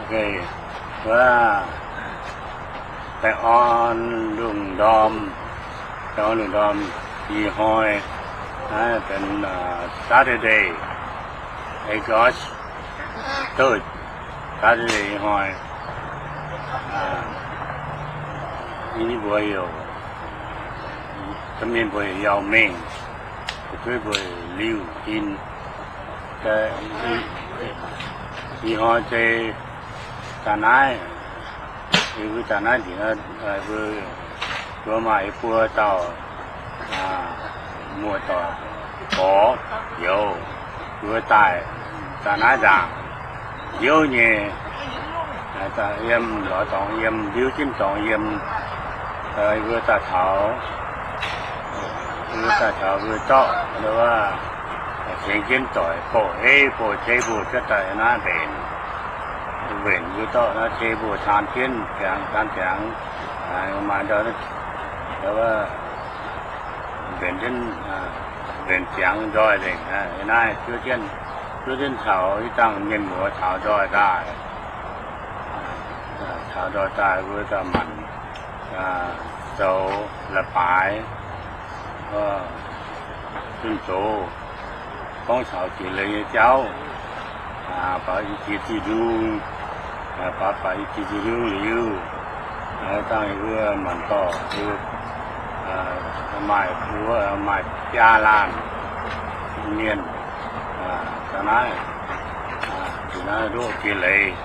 Wuov, daaih orn lungh ndorm, daaih orn lungh ndorm, ih hnoi naaiv benx Saturday, August third, Saturday ih hnoi. Yie mbuo yaac, mienh mbuo yaac yauh mengh, fu'jueiv mbuo liuh in. Ih hnoi se daaih naaiv, yie mbuo daaih naaiv nzengc, mbuo maaih buo dauh muoz-doic gorx youz, mbuo daaih, daaih naaiv nzaangc nziouv nyei, yiem lorz dorngx yiem, ndiuv jienv dorngx yiem, mbuo daaih taux, mbuo daaih taux mbuo zorqv tengx jienv doic bouh ei bouh cei mbuo cuotv daaih naaiv mbenc. Mbenc mbuo zorqv naaiv cei mbuo caan jienv ziangx caan ziangx, maaih ndau mbenc jienv, mbenc ziangx nzoih nzengc. Naaiv zuov jienv, zuov jienv taux ih zanc mienh muoz taux nzoih daaih, taux nzoih daaih mbuo daaih manc zoux la'baaix, zunh doz gorngv taux jiex leiz nyei jauv, baac i jiex Tin-Hungh, baac baac i jiex Tin-Hungh liuz, dangh yie mbuo manc dorh maaih, maaih biaa laanh mienh daaih naaiv, daaih naaiv ndoqv jiex leiz,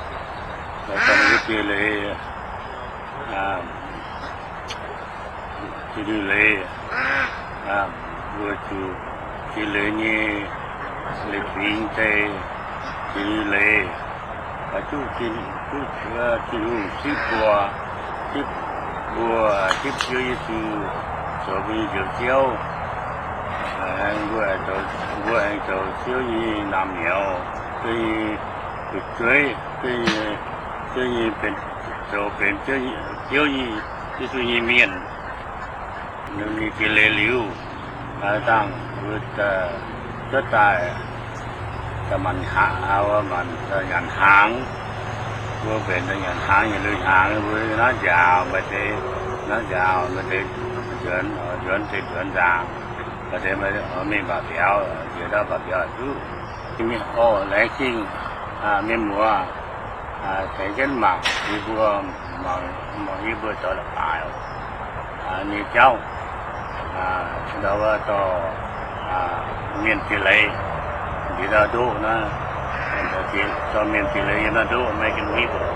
daaih ndoqv jiex leiz, jiex leiz, mbuo zuqc jiex leiz nyei leiz fingx se jiex leiz, duqv Tin-Hungh sipv mbuo, sipv mbuo, sipv Ziouv Yesu zoux mbuo nyei Njoux Ziouv. Mbuo, mbuo aengx zoux Ziouv nyei naamh nyouz, Ziouv nyei fu'jueiv, Ziouv nyei, Ziouv nyei benx, zoux benx Ziouv, Ziouv nyei, Yesu nyei mienh. Ninh jiex leiz liuz, dangh mbuo cuotv daaih, daaih manc, manc nyanc hnaangx. Mbuo mbenc daaih nyanc hnaangx, nyanc lui hnaangx, mbuo naaiv nziaauc maaih deix, naaiv nziaauc maaih deix nzuonx, nzuonx deix nzuonx nzaangc, maaih deix mingh mbaac mbiauz, nziex ndau mbaac mbiauz duqv. Mienh, o, laengz zingh mienh muoz tengx jienv mangc yie mbuo, mangc yie mbuo zoux la'baaix nyei jauv. Ndau wuov dorh mienh jiex leiz, jiex ndau ndoqv naaiv, dorh mienh jiex leiz yiem naaiv ndoqv, American people.